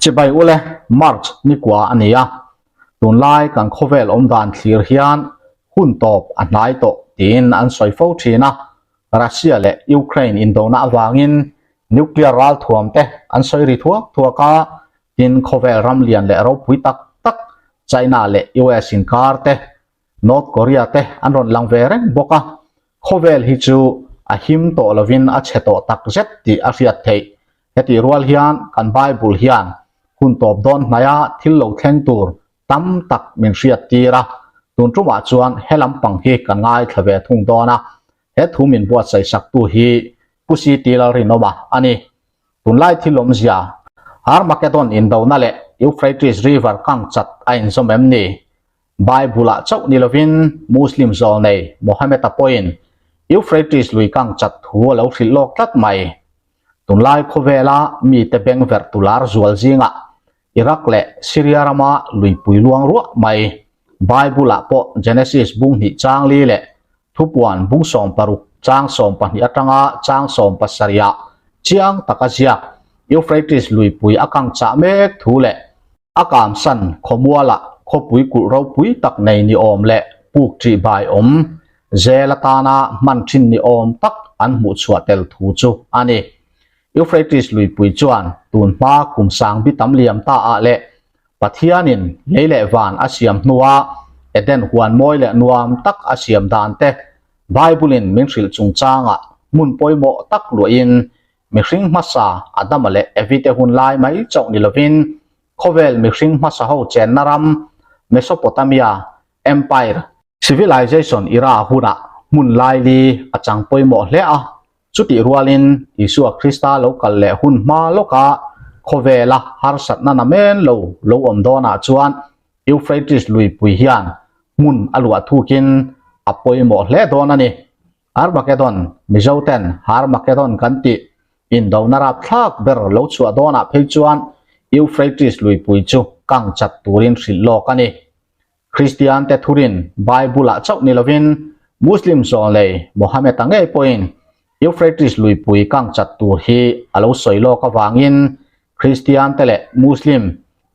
Chibai ule March ni kua a ni a, tunlai kan khawvel awmdan thlir hian hun tawp a hnai tawh tiin an sawi fo thin a, Russia leh Ukraine indona avangin nuclear ralthuam te an sawi ri thuak thuak a, tin khawvel ram lian leh ropui tak tak China leh US inkar te North Korea te an rawn lang ve reng bawk a, khawvel hi chu a him tawh lovin a chhe tawh tak zet tih a hriat theih. Hetih rual hian kan Bible hian hun tawp dawn hnaia thil lo thleng tur tam tak min hriat tir a, tun tumah chuan he lampang hi kan ngaithla ve thung dawn a, he thu min buatsaih saktu hi Pu CT Lalrinawma a ni. Tunlai thil awmzia Armageddon indona leh Euphrates River kang chat a inzawm em ni? Bible-ah chauh ni lovin Muslim zawlnei Mohammed-a pawhin Euphrates lui kang chat thu a lo hrilh lawk tlat mai. Tunlai khawvela mite beng verh tu lar zual zingah Iraq leh Syria rama luipui luang ruah mai. Bible-ah pawh Genesis bung hnih chang li leh Thupuan bung 16 chang 12 atanga chang 17 ah chiang taka ziak Euphrates luipui a kang chah mek thu leh A kamsan khawmualah khawpui kulh ropui tak nei ni awm leh puk ṭih bai awm zel atana hman ṭhin ni awm tak an hmuh chhuah tel thu chu a ni. Euphrates luipui chuan tun hma kum sangbi tam liam ta ah leh Pathianin lei leh van a siam hnua Eden huan mawi leh nuam tak a siam dan te Bible-in min hrilh chungchangah hmun pawimawh tak luahin Mihring hmasa Adama leh Evi te hun lai mai chauh ni lovin khawvel mihring hmasa ho chenna ram Mesopotamia Empire, Civilization era hunah hmun laili a chang pawimawh hle a, chutih rualin Isua Krista lo kal leh hun hma lawka khawvela harsatna namen lo lo awm dawnah chuan Euphrates luipui hian hmun a luah thukin a pawimawh hle dawn a ni. Armageddon, Mizo ten Harmageddon kan tih indona rapthlak ber lo chhuah dawnah phei chuan Euphrates luipui chu kang chat turin hrilh lawk a ni. Kristian te thurin Bible-ah chauh ni lovin Muslim zawnlei Mohammed-a ngei pawhin Euphrates luipui kang chat tur hi a lo sawi lawk avangin Kristian te leh Muslim,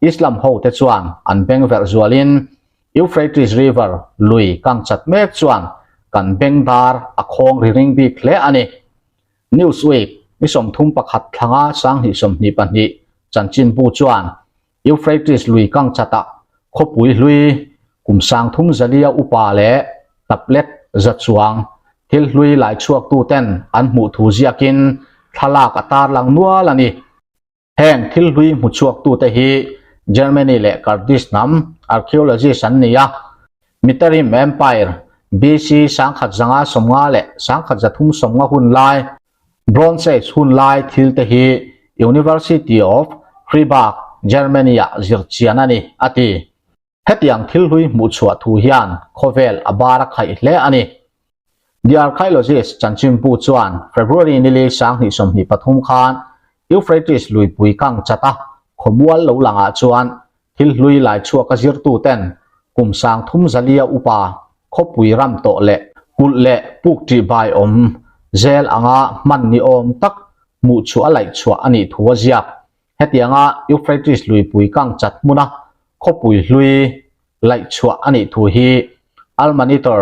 Islam ho te chuan an bengverh zualin Euphrates River lui kang chat mek chuan kan bengdar a khawng ri ring bik hle a ni. Newsweek ni 31 thlanga 2022 chanchinbu chuan Euphrates lui kang chatah khawpui hlui kum 34 upa leh tablet za chuang thil hlui lai chhuaktuten an hmuh thu ziakin thlalak a tarlang nual a ni. Heng thil hlui hmu chhuaktute hi Germany leh Kurdish hnam archaeologists an ni a, Mitarim Empire, BC 1550 leh 1350 hun lai, Bronze Age hun lai thilte hi University of Freiburg, Germany-ah zir chian a ni, a ti. Hetiang thil hlui hmuh chhuah thu hian khawvel a bar a khaih hle a ni. The Archaeologist chanchinbu chuan February nili 2023 khan Euphrates luipui kang chat a khawmual lo langah chuan thil hlui lai chhuak a zirtuten kum 30 zalia upa khawpui ram tawh leh kulh leh puk ṭih bai awm zel anga hman ni awm tak hmuh chhuah a laih chhuah a nih thu a ziak. Hetianga Euphrates luipui kang chat hmuna khawpui hlui laih chhuah a nih thu hi Al-Monitor,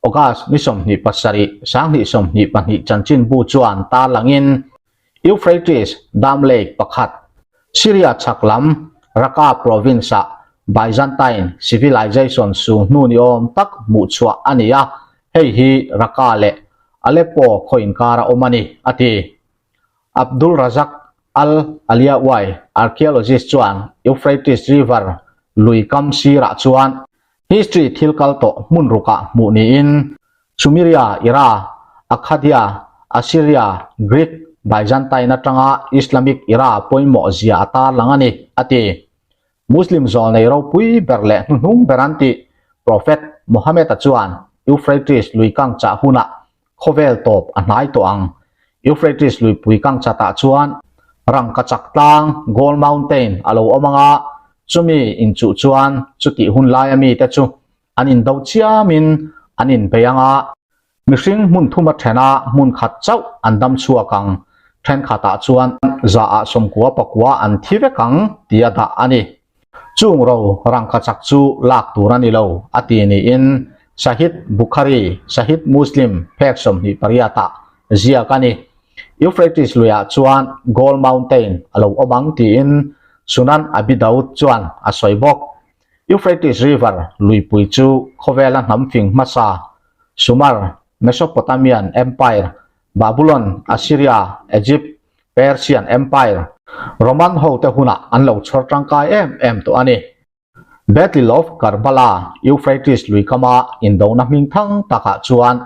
August ni 27, 2022 chanchinbu chuan tarlangin Euphrates Dam Lake pakhat, Syria chhak lam Raqqa province-ah Byzantine civilization su hnu ni awm tak hmuh chhuah a ni a, hei hi Raqqa leh Aleppo khaw inkara awm a ni, a ti. Abdul Razak Al Aliawai, archaeologist chuan Euphrates River lui kam sirah chuan history thil kal tawh hmun rukah hmuh niin Sumeria era, Akkadia, Assyria, Greek, Byzantine atanga Islamic era pawimawh zia a tarlang a ni, a ti. Muslim zawlnei ropui ber leh hnuhnung ber an tih Prophet Muhammad-a chuan Euphrates lui kang chah hunah Khawvel tawp a hnai tawh ang. Euphrates luipui kang chatah chuan rangka chak tlang, Gold Mountain, a lo awm ang a, chumi inchuh chuan chutih hun laia mite chu an indo chiamin an inbei ang a, mihring hmun thuma thena hmun khat chauh an dam chhuak ang. Thenkhatah chuan zaah 99 an thi vek ang tia dah a ni. Chung ro rangkachak chu lak tur a ni lo, a ti niin Sahih Bukhari, Sahih Muslim phek 28 ah ziak a ni. Euphrates luiah chuan Gold Mountain a lo awm ang tiin Sunan Abi Daud chuan a sawi bawk. Euphrates River luipui chu khawvela hnam fing hmasa Sumer, Mesopotamian Empire, Babulon, Assyria, Egypt, Persian Empire, Roman hote hunah an lo chhawr tangkai em em tawh a ni. Battle of Karbala, Euphrates lui kama indona hming thang takah chuan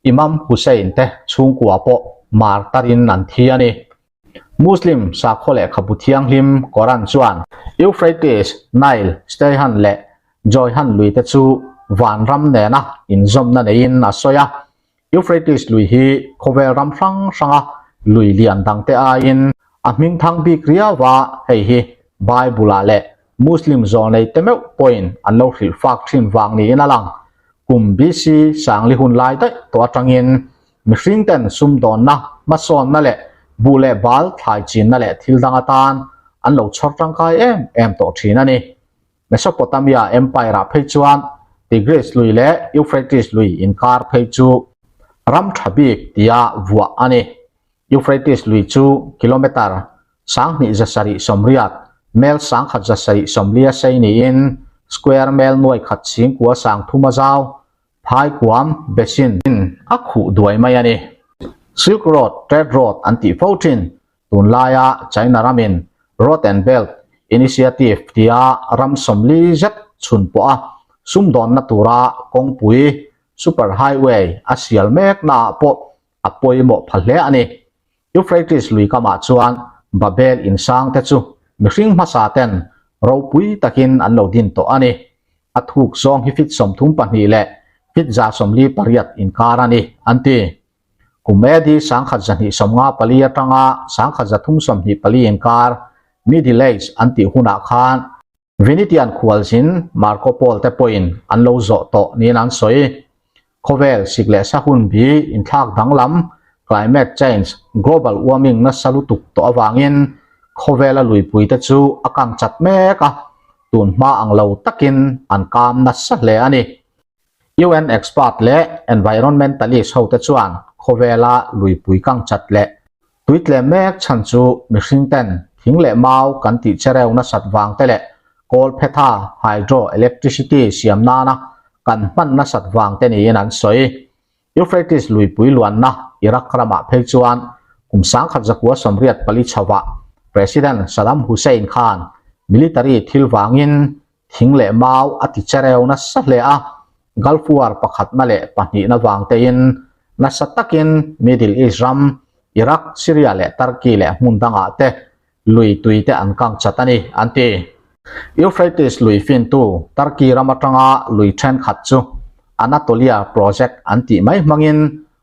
Imam Hussein te chhungkua pawh martarin an thi a ni. Muslim sakhaw lehkhabu thianghlim Koran chuan Euphrates, Nile, Steihan leh Joihan luite chu vanram nena inzawmna neiin a sawi a. Euphrates lui hi khawvel ram hrang hranga lui lian dangte aiin a hming thang bik riau a, hei hi Bible-ah leh Muslim zawlnei te meuh pawhin an lo hrilh fak thin vang niin a lang. Kum BC sangli hun lai daih tawh atangin mihring ten sumdawnna, hmasawnna leh buh leh bal thlai chinna leh thil dang atan an lo chhawr tangkai em em tawh thin a ni. Mesopotamia Empire-ah phei chuan Tigris lui leh Euphrates lui inkar phei chu ram tha bik tia vuah a ni. Euphrates lui chu kilometre 2780, mel 1170 sei niin square mel nuai khat chhingkua sang thuma zau, phaikuam, basin, a khuh duai mai a ni. Silk Road, Trade Road an tih fo thin. Tunlaia China ramin Road and Belt Initiative tia ram 40 zet chhun pawha sumdawnna tura kawngpui, super highway, a sial meknaah pawh a pawimawh pha hle a ni. Euphrates lui kamah chuan Babel insang te chu mihring hmasa ten ropui takin an lo din tawh a ni. A thuk zawng hi fit 32 leh fit 148 inkar a ni, an ti. Kum AD 1254 atanga 1324 inkar Middle Age an tih hunah khan Venetian khualzin Marco Polo te pawhin an lo zawh tawh niin an sawi. Khawvel sik leh sa hun bi inthlak danglam, climate change, global warming nasa lutuk tawh avangin khawvela luipui te chu a kang chat mek a, tun hma ang lo takin an kam nasa hle a ni. UN expert leh environmentalist hote chuan khawvela luipui kang chat leh tui tlem mek chhan chu mihring ten thing leh mau kan tih chereu nasat vang te leh kawl phetha, hydro electricity, siam nana kan hman nasat vang te niin an sawi. Euphrates luipui luanna Iraq ramah phei chuan kum 1984 chhovah President Saddam Hussein khan military thil vangin Thing leh mau a ti chereu nasa hle a, Gulf War pakhatna leh pahnihna vang tein nasa takin Middle East ram, Iraq, Syria leh Turkey leh hmun dangah te lui tui te an kang chat a ni, an ti. Euphrates lui fintu Turkey ram atanga lui thenkhat chu Anatolia Project an tih mai hmangin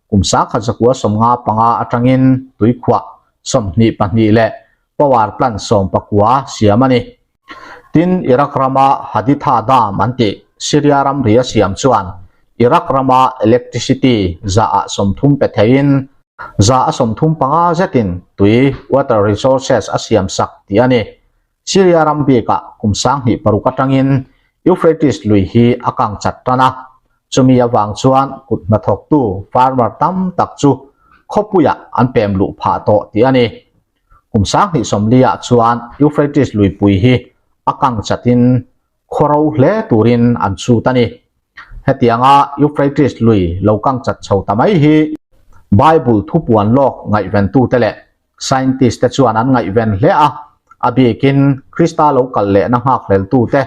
kum 1995 atangin tuikhuah 22 leh power plant 19 siam a ni. Tin, Iraq rama Haditha Dam an tih Syria ramri a siam chuan Iraq rama electricity 30% pe theiin 35% zetin tui, water resources, a siam sak tih a ni. Syria ram bikah kum 2006 atangin Euphrates lui hi a kang chat tan a, chumi avang chuan kut hnathawktu farmer tam tak chu khawpuiah an pem luh phah tawh tih a ni. Kum 2040 ah chuan Euphrates luipui hi a kang chatin khaw ro hle turin an chhut a ni. Hetianga Euphrates lui lo kang chat chho ta mai hi Bible thupuan lawk ngaihventute leh scientist te chuan an ngaihven hle a, a bikin Krista lo kal lehna nghakhleltute,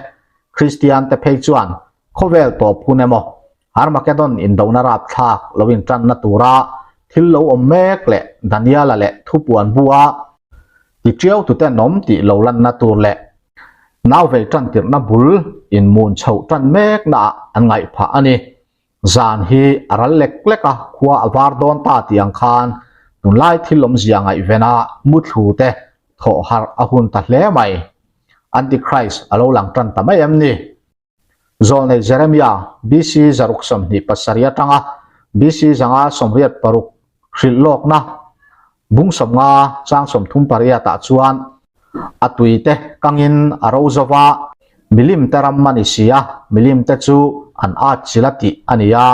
Kristian te phei chuan khawvel tawp hun emaw Armageddon indona rapthlak lo intanna tura thil lo awm mek leh Daniela leh thupuan bua ti tiau tuten awm tih lo lanna tur leh nau vei tan tirhna bul inmun chhoh tan meknaah an ngaih phah a ni. Zan hi a ral lek lek a, khua a var dawn ta tih ang khan tunlai thil awmzia ngaihvena muthlu te thawh harh a hun ta hle mai. Antichrist a lo lang tan ta mai em ni? Zawlnei Jeremia, BC 627 atanga BC 586 hrilh lawkna. Bung 50 chang 38 ah chuan a tui te kangin a ro zo va, milim te ram a ni si a, milim te chu an at chilh a tih a ni a.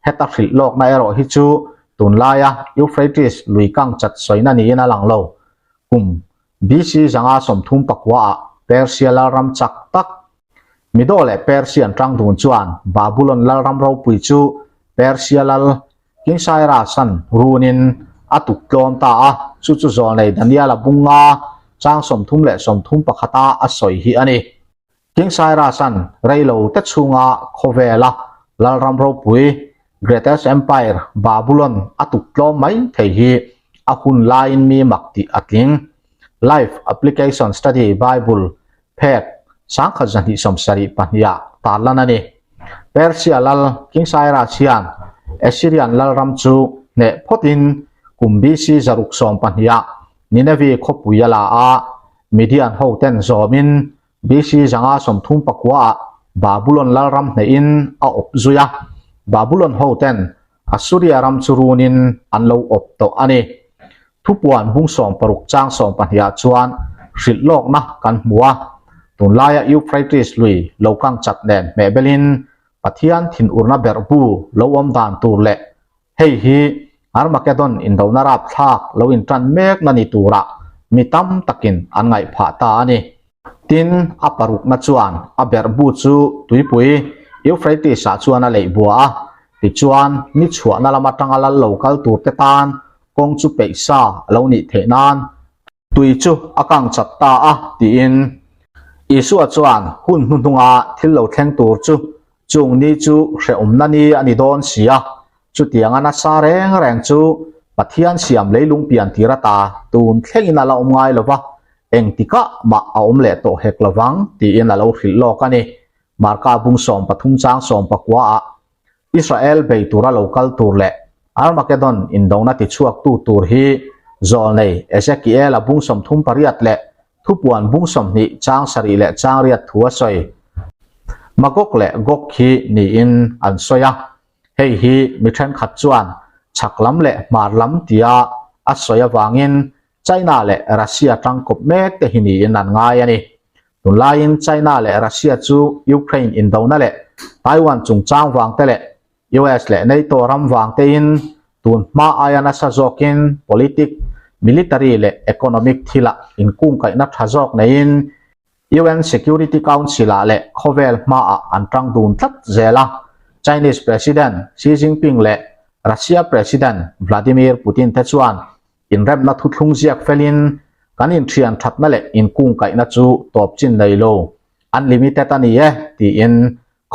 Heta hrilh lawkna erawh hi chu tunlaia Euphrates lui kang chat sawina niin a lang lo. Kum BC 539 ah Persia lalram chak tak Mido leh Persian tang dun chuan Babulon lalram ropui chu Persia lal King Cyrus-a'n runin a tuk tlawm ta a, chu chu zawlnei Daniel-a bunga chang 31 a sawi hi a ni. King Cyrus-a'n reilo te chhunga khawvela lalram ropui Greatest Empire Babulon a tuk tlawm mai thei hi a hun laiin mi mak tih a tling. Life Application Study Bible phek 1272 ah tarlan a ni. Persia lal King Cyrus hian Assyrian lalram chu hneh phawtin kum BC 612 ah Nineveh khawpui a la a, Median hoten zawmin BC 539 ah Babulon lalram hnehin a awp zui a, Babulon hoten Assuria ram chu runin an lo awp tawh a ni. Thupuan bung 16 chang 12 ah chuan hrilh lawkna kan hmu a, tunlaia Euphrates lui lo kang chat nen hmehbelin Pathian thinurna berhbu lo awm dan tur leh hei hi Armageddon indona rapthlak lo intan mekna ni turah mi tam takin an ngaih phah ta a ni. Tin, a parukna chuan a berhbu chu tuipui Euphrates-ah chuan a leih bua a, tichuan ni chhuahna lam atanga lal lo kal turte tan kawng chu peih sa a lo nih theih nan tui chu a kang chat ta a, tiin Isua chuan hun hnuhnunga thil lo thleng tur chu chung ni chu hrehawmna ni a ni dawn si a, chutianga nasa reng reng chu Pathian siam leilung pian tir ata tun thlengin a la awm ngai lo va, engtikah mah a awm leh tawh hek lo vang tiin a lo hrilh lawk a ni. Marka bung 13 chang 19 ah Israel bei tura lo kal tur leh Armageddon indona tichhuaktu tur hi zawlnei Ezekiel-a bung 38 leh thupuan bung 20 chang 7 leh chang 8 thu a sawi. Magog leh Gog hi niin an sawi a, hei hi mi thenkhat chuan chhak lam leh hmar lam tia a sawi avangin China leh Russia tangkawp mek te hi niin an ngai a ni. Tunlaiin China leh Russia chu Ukraine indona leh Taiwan chungchang vang te leh US leh NATO ram vang tein tun hma aia nasa zawkin politic, military leh economic thilah inkungkaihna tha zawk neiin UN Security Council-ah leh khawvel hmaah an tang dun tlat zel a. Chinese President Xi Jinping leh Russia President Vladimir Putin te chuan Inremna thuthlung ziak felin kan inthian thatna leh inkungkaihna chu tawp chin nei lo, unlimited a ni e, tiin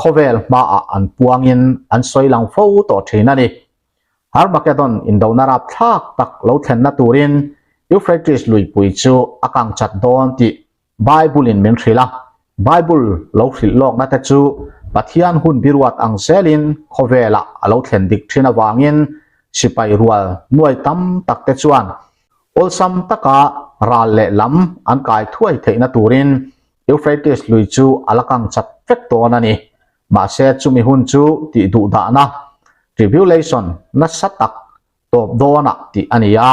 khawvel hmaah an puangin an sawi lang fo tawh thin a ni. Armageddon indona rapthlak tak lo thlenna turin Euphrates luipui chu a kang chat dawn tih Bible-in min hrilh a, Bible lo hrilh lawkna te chu Pathian hun biruat ang zelin khawvelah a lo thlen dik thin avangin sipai rual nuai tam tak te chuan awlsam taka ral leh lam an kai thuai theihna turin Euphrates lui chu a la kang chat vek dawn a ni. Mahse chumi hun chu tih duhdahna, tribulation, nasa tak tawp dawnah tih a ni a,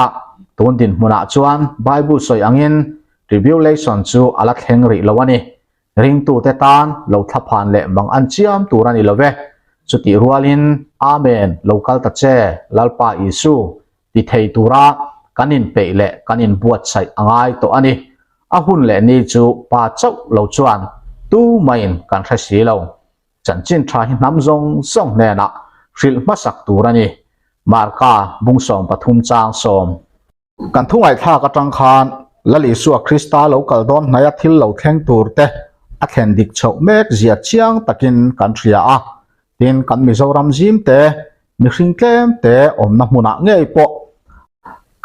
tun dinhmunah chuan Bible sawi angin tribulation chu a la thleng rih lo a ni. Ringtute tan lo thlaphan leh mang an chiam tur a ni lo ve. Chutih rualin Amen lo kal ta che Lalpa Isu ti thei tura kan inpeih leh kan inbuatsaih a ngai tawh a ni. A hun leh ni chu pa chauh lo chuan tumaiin kan hre si lo. Chanchin tha hi hnam zawng zawng hnenah hrilh hmasak tur a ni. Marka bung 13 chang 10. Kan thu ngaihthlak atang khan Lal Isua Krista lo kal dawn hnaia thil lo thleng tur te a thlen dik chhoh mek zia chiang takin kan hria a. Tin, kan Mizoram zim te, mihring tlem te awmna hmunah ngei pawh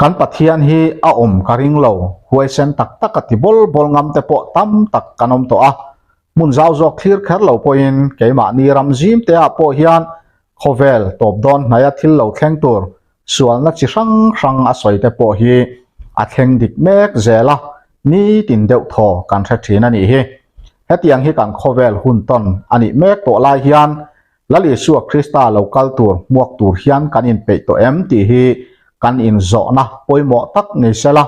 kan Pathian hi a awm ka ring lo, huaisen tak taka ti bawl bawl ngam te pawh tam tak kan awm tawh a. Hmun zau zawk thlir kher lo pawhin keimahni ram zim te ah pawh hian khawvel tawp dawn hnaia thil lo thleng tur sualna chi hrang hrang a sawi te pawh hi a thleng dik mek zel a, nitin deuh thaw kan hre thin a nih hi. Hetiang hi kan khawvel hun tawn a nih mek tawh lai hian Lal Isua Krista lo kal tur hmuak tur hian kan inpeih tawh em tih hi kan. kan inzawhna pawimawh tak ni sela,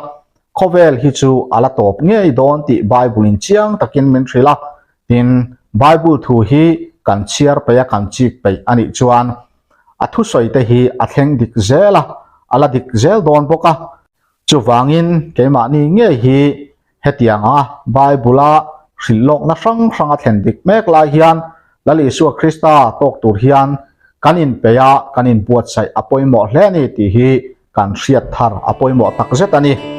khawvel hi chu a la tawp ngei dawn tih Bible-in chiang takin min hrilh a. Tin, Bible thu hi kan chhiar peih a, kan chik peih a nih chuan a thusawi te hi a thleng dik zel a, a la dik zel dawn bawk a. Chuvangin keimahni ngei hi Hetianga Bible-a hrilh lawkna hrang hrang a thlen dik mek lai hian Lal Isua Krista tawk tur hian kan inpeih a, kan inbuatsaih a pawimawh hle a ni tih hi kan hriat thar a pawimawh tak zet a ni.